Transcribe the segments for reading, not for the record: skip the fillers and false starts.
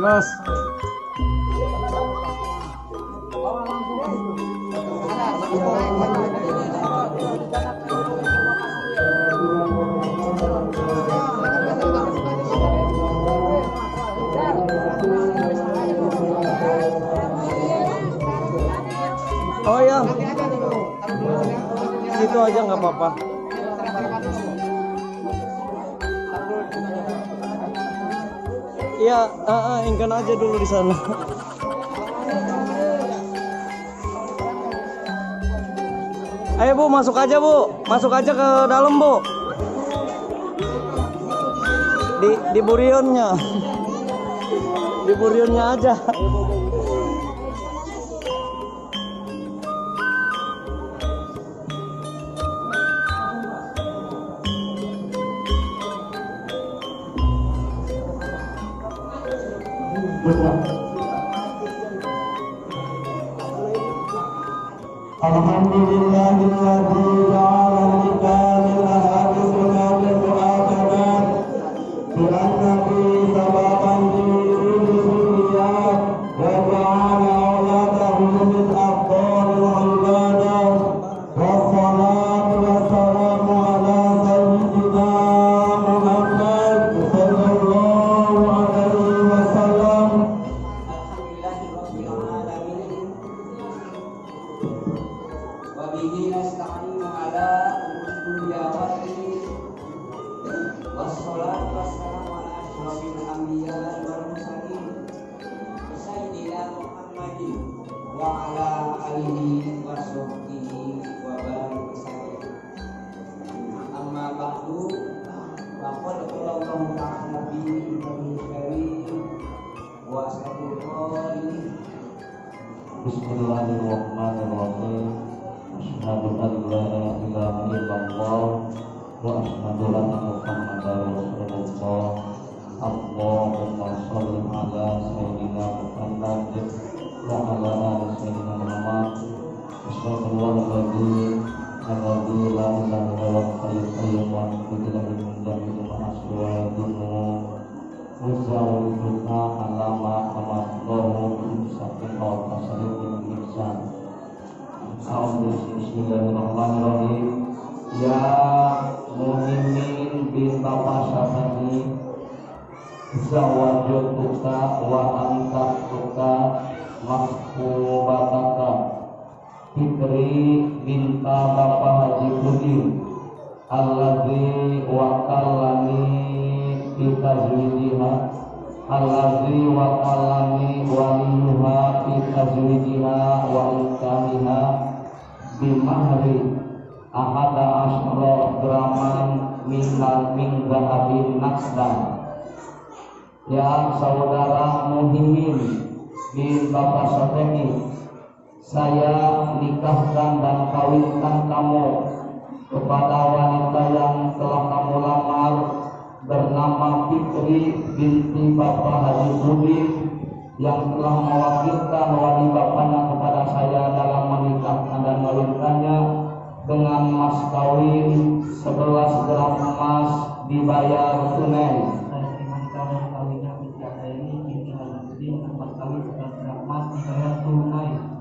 Terus. Oh ya, situ aja nggak apa-apa. Iya, ingkan aja dulu di sana. Ayo Bu, masuk aja Bu, masuk aja ke dalam Bu. Di burionnya, di burionnya aja. Alhamdulillahilladzi ja'ala likanil ahadits sunnatan mu'akadat bi anna fi sababan li wa ja'ala awladahu min afdalil ibadah. Wassalatu wassalamu ala sayyidina Muhammad sallallahu alaihi wasallam. Alhamdulillahirabbil alamin. Wa bihi nasta'inu ala umuri dunya waddin. Wassalatu wassalamu ala asyrafil anbiya'i wal mursalin sayyidina Muhammadin wa ala alihi wa sahbihi wa barik wasallam. Amma ba'du, faqad qala Allahu ta'ala fi kitabihil karim wa asrafil qailin. Bismillahirrahmanirrahim. Asyhadu an la ilaha illallah wa asyhadu anna Muhammadar Rasulullah. Allahumma shalli ala sayyidina Muhammad wa ala ali sayyidina Muhammad. Astaghfirullahaladzim alladzi la ilaha illa huwal hayyul qayyum wa atubu ilaihi min jami'il ma'asi wa dzunub. Uzawwijuka ala ma amarallahu bi sakin aw tasrif min ihsan. Bismillahirrahmanirrahim. Ya Muhaimin bin Bapak Syafii, zawajtuka wa ankahtuka mahbubataka Fitri binta Bapak Haji Budi alladzi wakalani fi tazwijiha alladzi wakalani waliyuha fi tazwijiha wa inkahiha bimahri ahada asyara graman min zahabin naqdan. Ya saudara Muhaimin bin Bapak Syafii, saya nikahkan dan kawinkan kamu kepada wanita yang telah kamu lamar bernama Fitri binti Bapak Haji Budi yang telah mewakilkan wali bapaknya kepada saya dalam menikahkan dan mengawinkannya dengan mas kawin 11 gram emas dibayar tunai. Saya terima nikah dan kawinnya Fitri Handayani binti Haji Budi dengan mas kawin 11 gram emas dibayar tunai.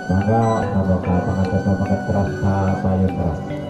Mangga kaboka pangatepa pangat keras ka payun keras.